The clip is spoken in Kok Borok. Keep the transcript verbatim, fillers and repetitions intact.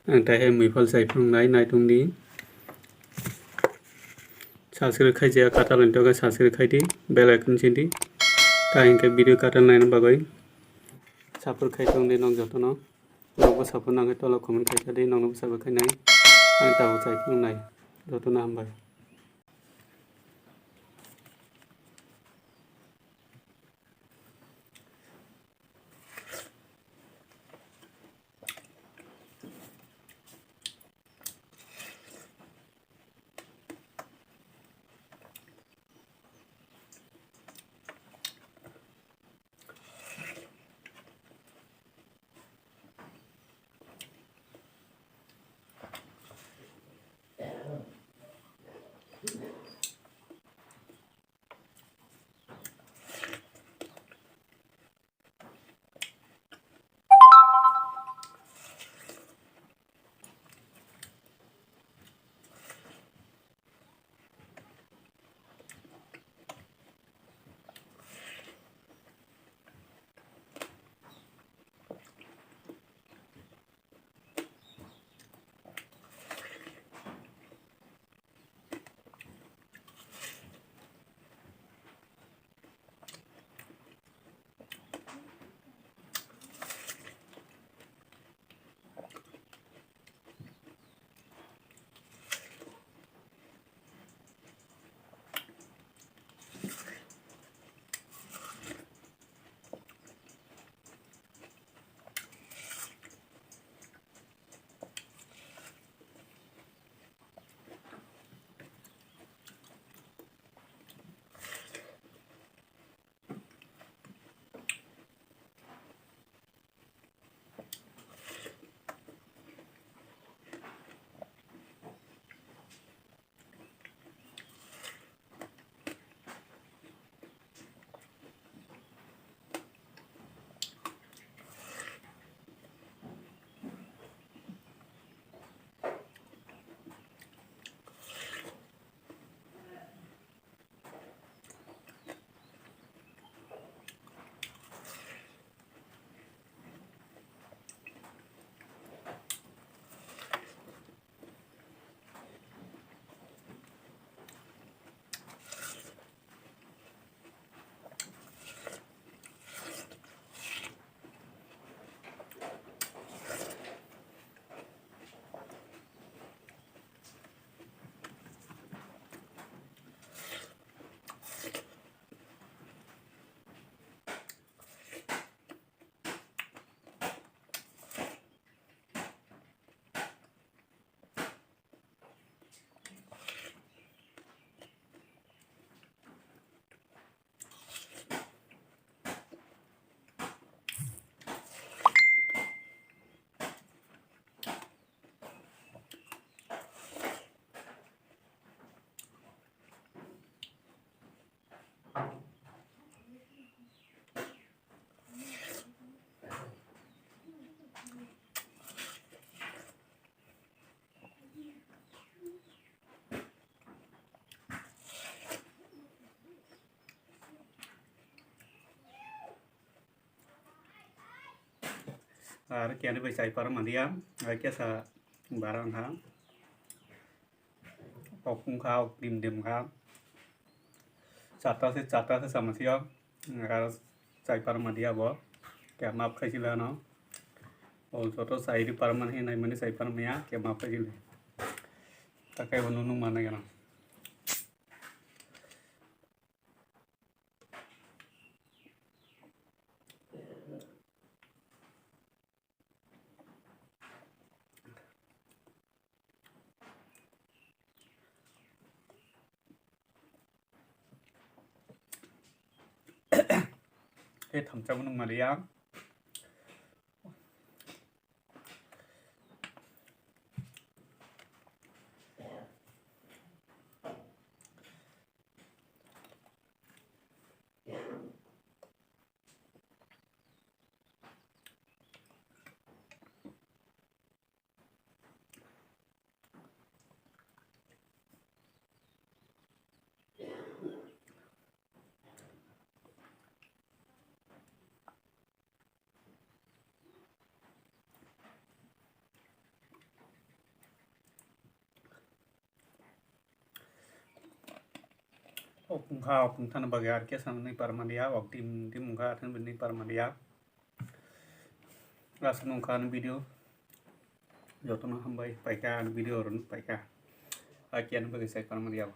Ang taihe muiphal chai phunuknai, naitungdi. Subscribe khaijaya kataloni tokhe subscribe khaidi, bell icon chindi. Ta hinkhe video katal naina bagwi support khai tongdi nok jotono. Nokbo support nangkhe tola comment khai tadi, noknobo support khainai. Ang tabuk chai phunuknai. Jotono hambai. Ar kiyani bai chai para manliya, ai kesa bara wngkha. Kok wngkha, dim dim kha. Chata se, chata se sama siya. Aro chai para manliya bo. Kya map khai sila no. O joto chai ri para man he nai mani chai para maya, kya map khai sila. Takai bo nunu mana gana. Tei thamsa bo nung maliya. O pungkha o pungthani bagwi ar khe sanani parmaliya, o team team wngkha athani bini parmaliya. Aswk nungkha ani video. Jotono hambai paikha ani video rwno paikha. Akia ni bagwi sai parmaliya.